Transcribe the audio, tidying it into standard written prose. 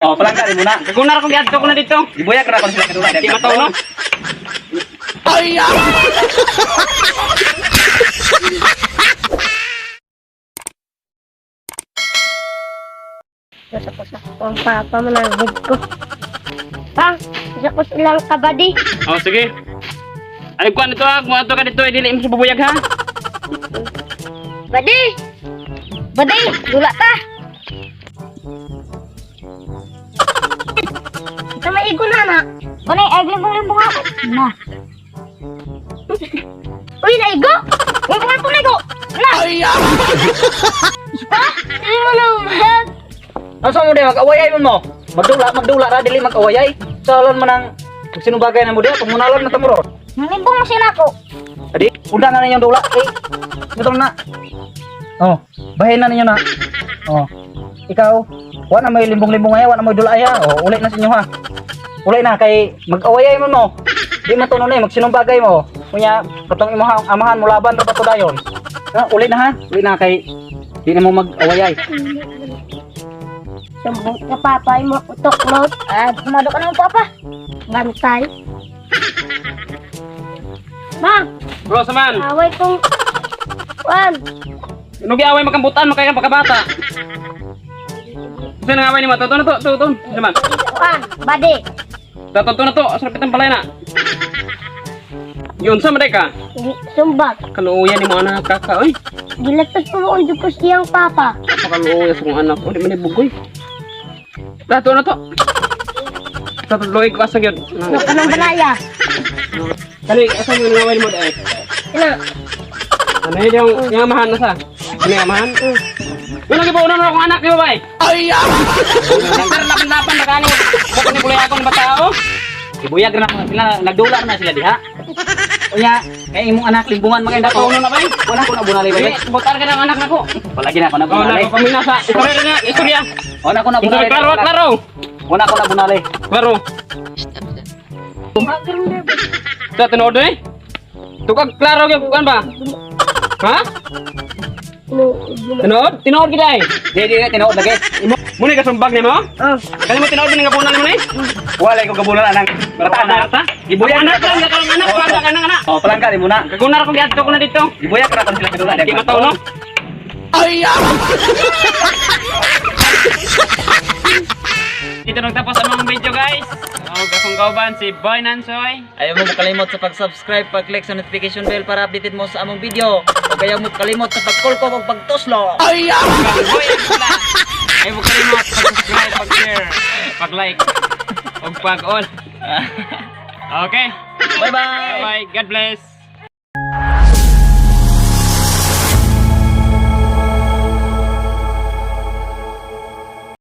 Oh, palangka rin muna. Kaguna ra kong giadto ko na dito. Gibuyag ra kon sila kadula. Di mataw no. Nasa ko sa ang papa mo ng head ko. Pa, isa ko silang kabady. Oh, sige. Ay kuan dito ha, kung ato ka dito, eh, dili mo sa bubuyag ha. Badi! Badi! Dula ta! Ito maigo na na. Kunay, ay limbong-limbong ako. Na. Uy, naigo! Limbong-limbong naigo! Na! Ay! Pa! Hindi mo na umag! Ano sa mo di mag-away mo mo? Magdula, magdula ra dili mag-away. Salon man ang sinubagay na mo diha, pagmunalon na tamo ro. Nalimbong mo sila ko. Adi, unda na ninyong dula. Eh, ito na. Oh, bahin na ninyo na. Oh. Ikaw, wa na may limbong-limbong ay, wa na may dula ay. Ha. Oh, uli na sa inyo ha. Uli na kay mag-away mo mo. Di man tuno na eh, magsinumbagay mo. Kunya, katong imong amahan mo laban ra pa to dayon. Ah, uli na ha. Uli na kay di na mo mag-away ay. Sumbong ka, papa. Yung mga utok, no? Ah, kumado ka naman, papa. Bantay. Ma, Bro, saman. away kong... Wan, Nugi away makambutan mo kay pagkabata. Kasi nangaway ni mo, to to na to, to to. Saman. wan, badi. To to na to, sa pitang balay na. Yun sa maday ka. Sumbag. Kaluoyan ni mo anak kaka oy. Gilatos po mo ko siyang papa. Pakaluoya sa kong anak. O di man ni bugoy. Tato na to. Tato luoy ko asa gyud. No, kanang balaya. Kani asa mo nangaway ni mo dai. Ina, Ano yun yung amahan na sa? Ano yung amahan? Yun ang gibuunan na akong anak, di ba bay? Ay! Laban-laban na kani. Baka ni kulay ako ng batao. Ibuyag ra na sila, nagdula na sila diha. Unya, kay imong anak limbungan mga Tato ko. na bay. Wala ko na bunali Dili, bay. butar ka ng anak nako. Palagi na ako na Oh, na bunali. ko kami nasa. Istorya na, istorya. Wala ko na bunali. Klaro, klaro. Wala ko na bunali. Klaro. Sa tinuod eh. Tukag klaro gyud kuan ba? Ha? Tinuod? Tinuod gid ay. Di di tinuod lagi. Muna ka sumbag nimo? ah, Kani mo tinuod ni nga punan nimo ni? Wala ko gabunan anang bata na. Ta? Gibuyag Anak lang ka anak para ka nang anak. Oh, palangka rin muna. Kaguna ra kong giadto ko na dito. Gibuyag ra kon sila kadula. Di mataw no. Dito nagtapos ang mga video guys. Og akong kauban si Boy Nansoy. Ayaw mo makalimot sa pag-subscribe, pag-click sa notification bell para updated mo sa among video. O ayaw mo kalimot sa pagkulkog o pagtuslo. Boy Angela. Ay mo kalimot pag-subscribe, pag-share, pag-like, ug pag-all. Okay. Bye-bye! Bye. God bless.